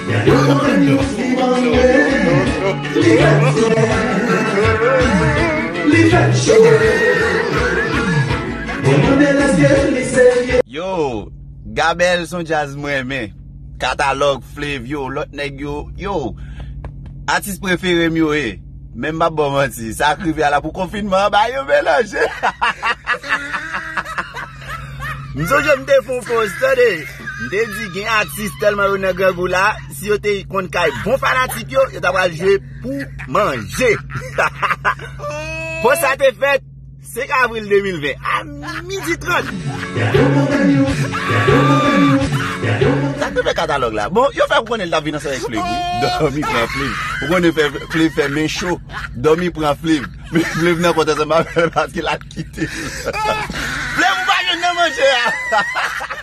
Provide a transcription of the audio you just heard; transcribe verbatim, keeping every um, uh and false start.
Gade yon granmoun li manyen, li fè l fre, li fè l cho. Mwen mande l èske li serye. Yo, Gabel se yon djaz mwen renmen. Katalòg, Flavour, yo, lòt nèg yo, yo. Atis prefere m yo ye. Men m p ap ba w manti, sa k rive a la pou konfinman an ba yo melanje. M sonje m te fè yon post, tande. M te di gen atis tèlman yo nan grangou la, si yo te konn kay bon fanatik yo, yo ta pral jwe pou manje. Post sa te fèt senk avril de mil ven, a midi trant. Sa k te fè katalòg la? Bon, yo fè pou konnen l t ap vin ansanm avèk Flav, wi. Dòmi pran Flav. Ou konnen fè, Flav fè men cho. Dòmi pran Flav. Men Flav nan kont ansanm avè l paske l al kite. Flav, ou pa jwenn nan manje a.